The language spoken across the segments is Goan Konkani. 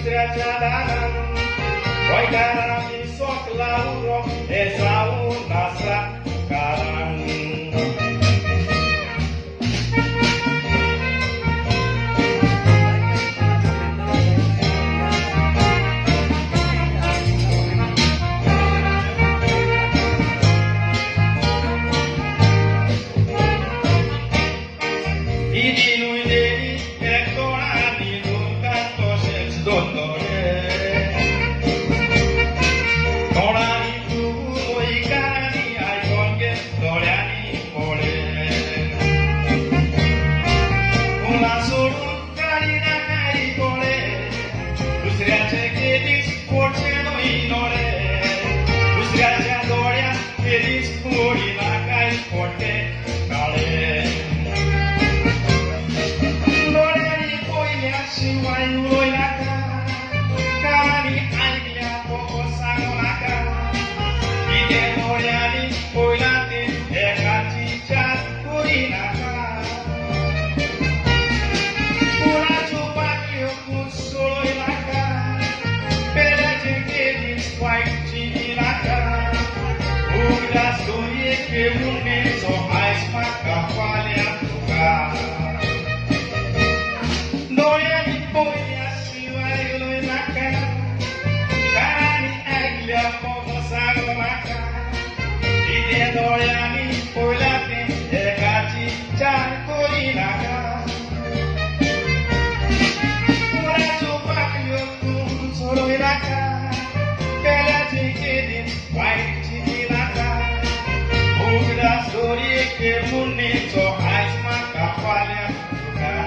दुसऱ्याच्या दारान गोंयकारांनी सोकला उरो हे जावन आसा कारण. दिदी देवी एक तोंडांनी दोन कान तशेंच दोन दोळे, तोंडांनी तूं कानांनी आयकोन घे दोळ्यांनी पळे. फुलां सोडून काडी नाकाय कोळे, दुसऱ्याचे केदीच पोडचे न्हय नोळे, दुसऱ्याच्या दोळ्यांत केदीच मोडी नाकाय पोटे काळे. दोळ्यांनी पळयल्या शिवाय उलोय नाका, कानांनी आयकल्या तो सांगू नाका. कितें दोळ्यांनी पळयलां तें एकाची चार करी नाका. फुलाच्यो पाकळ्यो तूं सोडय नाका, पेल्याचेर केदीच वायट चिंती नाका. उगडास दवरये मुंडेचो आयज म्हाका फाल्यां तुका. दोळ्यांनी पळयल्या शिवाय उलोय नाका, कानांनी आयकल्या कोण सांगू नाका. कितें दोळ्यांनी पळयलां तें एकाची चार करी नाका. फुलाच्यो पाकळ्यो तूं सोडय नाका, पेल्याचेर केदीच वायट चिंती नाका. उगडास दवरये मुंडेचो आयज म्हाका फाल्यां तुका.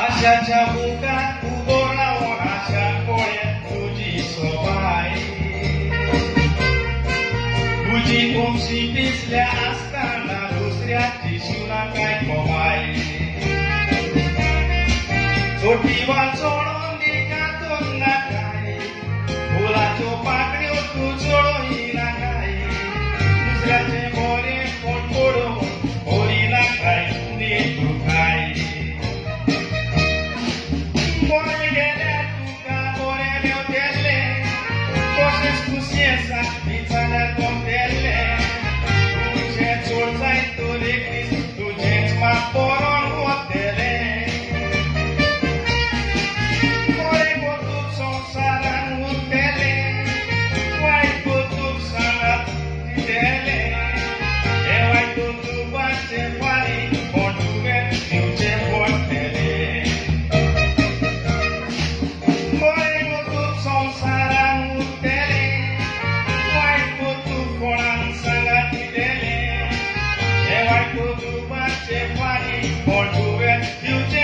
आशाच्या मुखार उबो रावन आशा पळयत तुजी सोबाय, तुजी उमशी पिसल्या आसतना दुसऱ्याची शिवनाकाय कोमाय. चोटी वाचोडून दिका तूं नाकाय, फुलाच्यो पाकळ्यो तूं चोळय नाकाय. दुसऱ्याचें बरें कोण पळोवन करी नाकाय तुकाय. बरें गेल्यार तुका बरें मेवतेलें, तशेंच कुसियेंसा विचारल्यार कोमतेलें. तुजें चड जायत तर एक दीस तुजेंच मात परोन वतेलें. बरें कर्तूब संवसारान उरतेलें, वायट कर्तूब सांगात दितेलें. हें वायट कर्तुबाचें फारीकपण तुवें दिवचें पडटलें. बरें कर्तूब संवसारान उरतेलें, वायट कर्तूब कोणाक सांगात दितेलें. हें वायट कर्तुबाचें फारीकपण तुवें दिवचें